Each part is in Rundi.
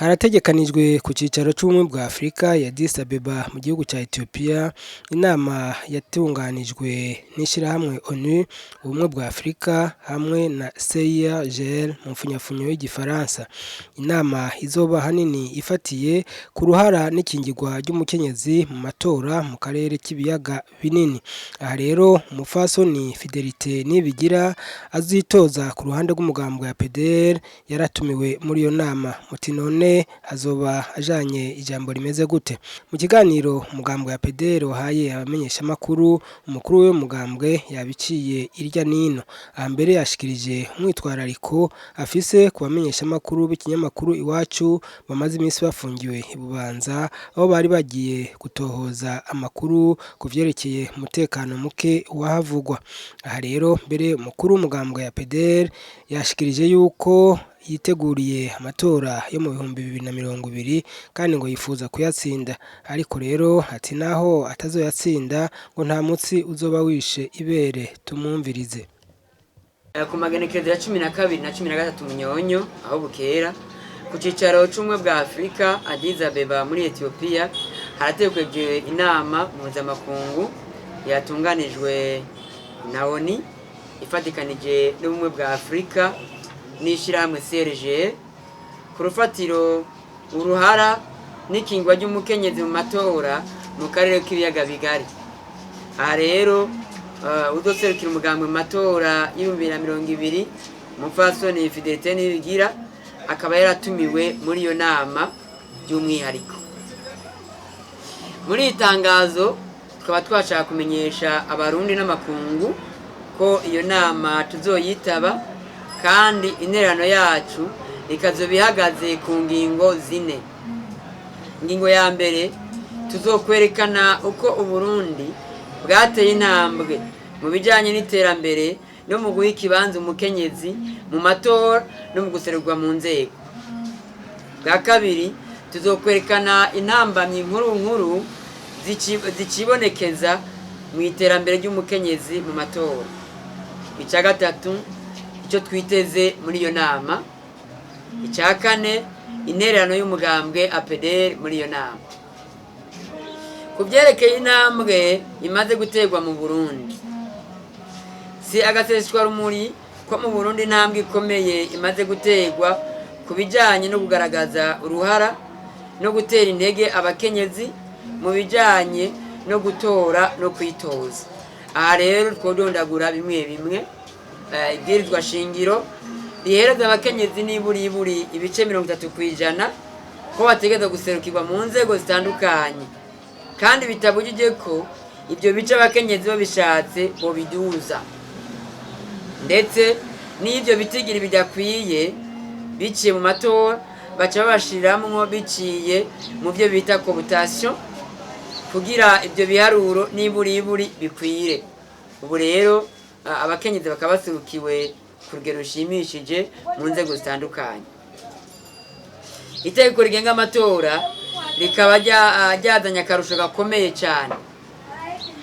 Harategekanijwe ku cicaro c'ubumwe bwa Afrika ya Addis Abeba mu gihugu ca Ethiopia inama yatunganijwe n'ishirahamwe ONU, ubumwe bwa Afrika hamwe na CIRGL mu mfunyafunyo y'igifaransa. Inama izoba hanini ifatiye ku ruhara n'ikingirwa ry'umukenyezi mu matora mu karere k'ibiyaga binini. Aha rero umupfasoni Fidelite Nibigira azitoza ku ruhande rw'umugambwe wa PDR yaratumiwe muri iyo nama. Muti none azoba ajanye ijambo rimeze gute? Mu kiganiro umugambwe wa PDR wahaye abamenyeshamakuru, umukuru w'uwo mugambwe yabiciye irya nino. Aha mbere yashikirije umwitwarariko afise ku bamenyeshamakuru b'ikinyamakuru Iwacu bamaze imisi bafungiwe i Bubanza, aho bari bagiye gutohoza amakuru ku vyerekeye umutekano muke wahavugwa. Aha rero mbere umukuru w'umugambwe wa PDR yashikirije yuko yiteguriye amatora yo mu 2020 kandi ngo yifuza kuyatsinda, ariko rero ati naho atazoyatsinda ngo nta mutsi uzoba wishe ibere. Tumwumvirize. Ku magenekerezo ya 12 na 13 Munyonyo, aho bukera, ku cicaro c'ubumwe bwa Afurika Addis Abeba muri Ethiopia, haratekereje inama mpuzamakungu yatunganijwe na ONU ifatikanije n'ubumwe bwa Afurika n'ishirahamwe CRG ku rufatiro uruhara n'ikingwa ry'umukenyezi mu matora mu karere k'ibiyaga bigari. Aha rero uzoserukira umugambwe mu matora y'2020, umupfasoni Fidelite Nibigira, akaba yaratumiwe muri iyo nama by'umwihariko. Muri iri tangazo tukaba twashaka kumenyesha Abarundi n'amakungu ko iyo nama tuzoyitaba, kandi intererano yacu ikazoba ihagaze ku ngingo zine. Ingingo ya mbere, tuzokwerekana uko Uburundi bwateye intambwe mu bijyanye n'iterambere no mu guha ikibanza umukenyezi mu matora no mu guserurwa mu nzego. Bwa kabiri, tuzokwerekana intambamyi nkuru nkuru zicibonekeza mu iterambere ry'umukenyezi mu matora. Icya gatatu, icyo twiteze muri iyo nama. Icya kane, intererano y'umugambwe APDR muri iyo nama. Ku byerekeye intambwe imaze guterwa mu Burundi, si agaseseshwarumuri ko mu Burundi intambwe ikomeye imaze guterwa ku bijyanye no kugaragaza uruhara no gutera intege abakenyezi mu bijyanye no gutora no kwitoza. Aha rero twodondagura bimwe bimwe: ibwirizwa shingiro rihereza abakenyezi niburiburi ibice 30% ko bategerezwa guserukirwa mu nzego zitandukanye, kandi bitabujije ko ibyo bice abakenyezi babishatse bobiduza, ndetse n'ibyo bitigiri bidakwiye, biciye mu matora baca babashiramwo biciye mu byo bita cooptation, kugira ibyo biharuro niburiburi bikwire. Ubu rero abakenyezi bakaba basurukiwe ku rugero rushimishije mu nzego zitandukanye. Itegeko rigenga amatora rikaba ryazanye akarusho gakomeye cyane,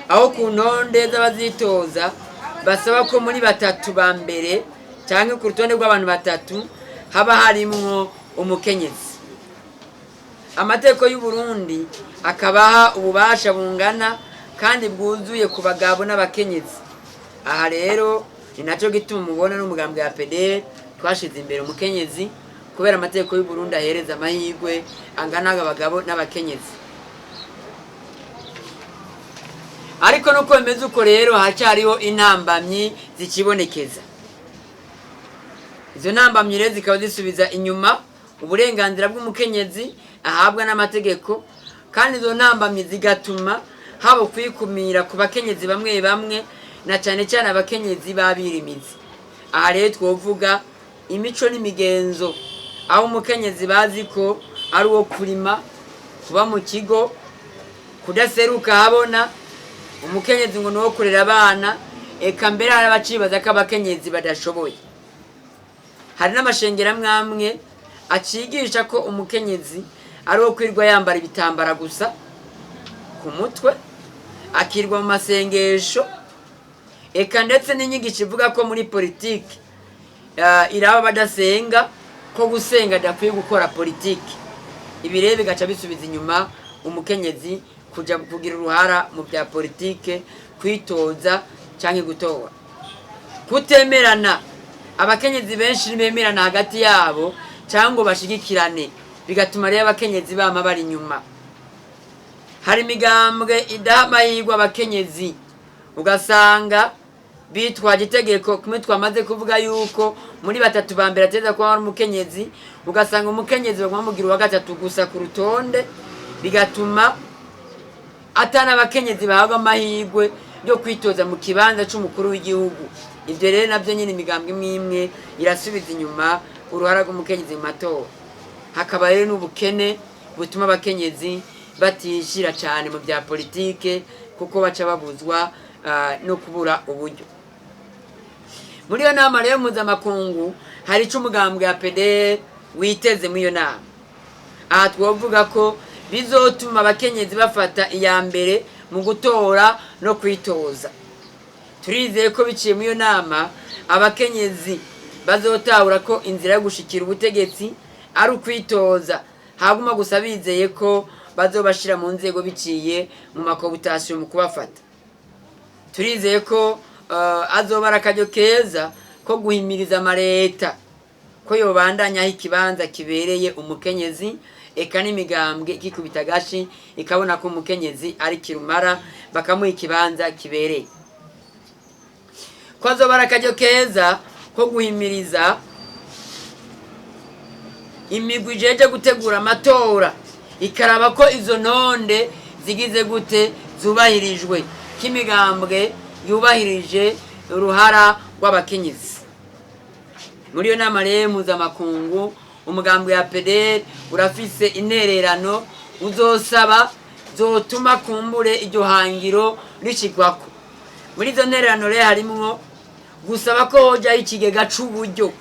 aho ku ntonde z'abazitoza basaba ko muri batatu ba mbere cyangwa ku rutonde rw'abantu batatu haba harimwo umukenyezi. Amategeko y'u Burundi akabaha ububasha bungana kandi bwuzuye ku bagabo n'abakenyezi. Aha rero ni nacyo gituma mubona n'umugambwe wa PDR twashize imbere umukenyezi, kubera amategeko y'u Burundi ahereza amahirwe angana abagabo n'abakenyezi. Ariko nuko bimeze uko rero, haracyariho intambamyi zikibonekeza. Izo ntambamyi rero zikaba zisubiza inyuma uburenganzira bw'umukenyezi ahabwa n'amategeko, kandi izo ntambamyi zigatuma haba kwikumira ku bakenyezi bamwe bamwe, na cyane cyane abakenyezi b'abirimizi. Aha rero twovuga imico n'imigenzo, aho umukenyezi bazi ko ari uwo kurima, kuba mu kigo, kudaseruka habona. Umukenyezi ngo ni uwo kurera abana. Eka mbere hari abacibaza ko abakenyezi badashoboye. Hari n'amashengero amwe amwe acigisha ko umukenyezi ari uwo kwirwa yambara ibitambara gusa ku mutwe, akirwa mu masengesho, eka ndetse n'inyigisho ivuga ko muri politiki iraba badasenga, ko gusenga adakwiye gukora politiki. Ibi rero bigaca bisubiza inyuma umukenyezi kuja kugira uruhara mu bya politike, kwitoza canke gutora. Kutemerana, abakenyezi benshi ntibemerana hagati yabo cyangwa ngo bashigikirane, bigatuma rero abakenyezi bama bari inyuma. Hari imigambwe idaha amahirwe abakenyezi, ugasanga bitwaje itegeko kumwe twamaze kuvuga yuko muri batatu ba mbere ateza kuba ari umukenyezi, ugasanga umukenyezi baguma bamugira uwa gatatu gusa ku rutonde, bigatuma atana abakenyezi bahabwa amahirwe yo kwitoza mu kibanza c'umukuru w'igihugu. Ibyo rero nabyo nyine imigambwe imwe imwe irasubiza inyuma uruhara rw'umukenyezi mu matora. Hakaba rero n'ubukene butuma abakenyezi batishira cyane mu bya politike, kuko baca babuzwa no kubura uburyo. Muri iyo nama rero mpuzamakungu hari ico umugambwe wa PDR witeze muri iyo nama. Aha twovuga ko bizotuma abakenyezi bafata iya mbere mu gutora no kwitoza. Turizeye ko biciye muri iyo nama abakenyezi bazotahura ko inzira yo gushikira ubutegetsi ari ukwitoza, haguma gusa bizeye ko bazobashira mu nzego biciye mu makobutasiyo mu kubafata. Turizeye ko azoba ari akaryo keza ko guhimiriza amareta ko yobandanyaho ikibanza kibereye umukenyezi, eka n'imigambwe ikikubita agashi ikabona ko umukenyezi ari kirumara, bakamuha ikibanza kibereye. Ko azoba ari akaryo keza ko guhimiriza imigwi ijeje gutegura amatora, ikaraba ko izo ntonde zigize gute zubahirijwe, ko imigambwe yubahirije uruhara rw'abakenyezi. Muri iyo nama rero mpuzamakungu umugambwe ya PDR urafise intererano uzosaba zotuma kumbure iryo hangiro rishigwako. Muri izo ntererano rero harimwo gusaba ko hojaho ikigega c'uburyo,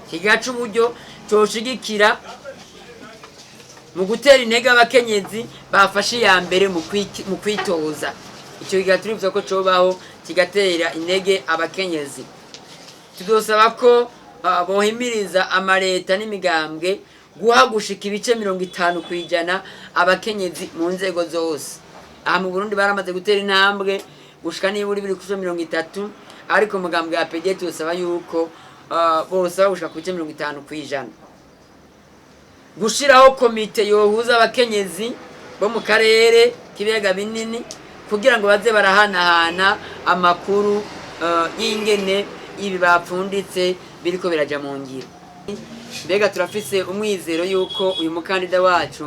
ikigega c'uburyo coshigikira mu gutera intege abakenyezi bafashe iya mbere mu kwitoza. Icyo kigega turifuza ko cobaho kigatera intege abakenyezi. Tuzosaba ko bohimiriza amareta n'imigambwe guha gushika ibice 50% abakenyezi mu nzego zose. Aha mu Burundi baramaze gutera intambwe gushika nibura ibiri kuri 30, ariko umugambwe wa PD tuzosaba yuko bosaba gushika ku bice 50%. Gushiraho komite yohuza abakenyezi bo mu karere k'ibiyaga binini kugira ngo baze barahanahana amakuru y'ingene ibi bapfunditse biriko biraja mu ngiro. Mbega turafise umwizero yuko uyu mukandida wacu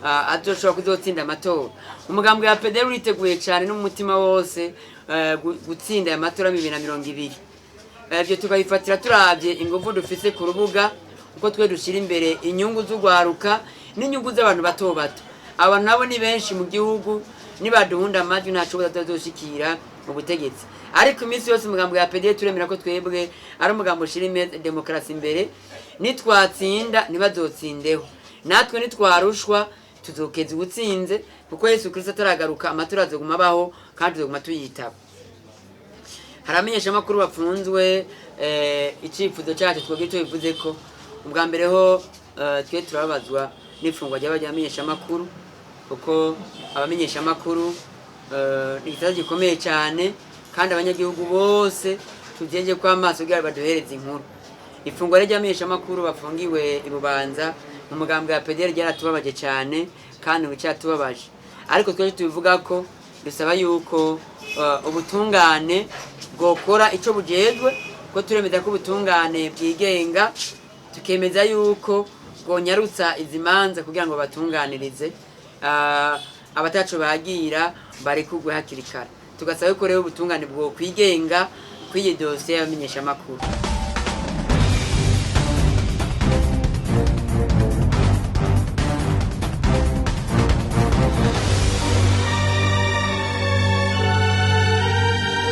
azoshobora kuzotsinda amatora. Umugambwe wa PDR uriteguye cyane n'umutima wose gutsinda aya matora ya 2020. Ibyo tukabifatira turavye inguvu dufise ku rubuga, uko twe dushira imbere inyungu z'ugwaruka n'inyungu z'abantu bato bato. Abantu nabo ni benshi mu gihugu, nibaduhunda amajwi ntaco bazoshikira mu butegetsi. Ariko iminsi yose umugambo ya PD turemera ko twebwe ari umugambo ushira demokarasi imbere, nitwatsinda ntibazotsindeho, natwe nitwarushwa tuzokeza ubutsinze, kuko Yesu Kristo ataragaruka amatora azoguma abaho kandi tuzoguma tuyitaba. Hari abamenyeshamakuru bafunzwe, icifuzo cyacu twebwe icyo bivuze ko ubwa mbere ho twe turababazwa n'ifungwa ry'abamenyeshamakuru, kuko abamenyeshamakuru ni ikibazo gikomeye cyane, kandi abanyagihugu bose tugenje ko amaso kugira baduhereze inkuru. Ifungwa ry'abamenyeshamakuru bafungiwe i Bubanza mu mugambwe wa PDR ryaratubabaje cyane kandi ubu cyatubabaje, ariko twese tubivuga ko dusaba yuko ubutungane bwokora ico bujejwe, ko turemeza ko ubutungane bwigenga, tukemeza yuko bwonyarutsa izi manza kugira ngo batunganirize abataco bagira barekugwe hakiri kare. Tugasaba yuko rero ubutungane bwokwigenga kw'iyi dosiye y'abamenyeshamakuru.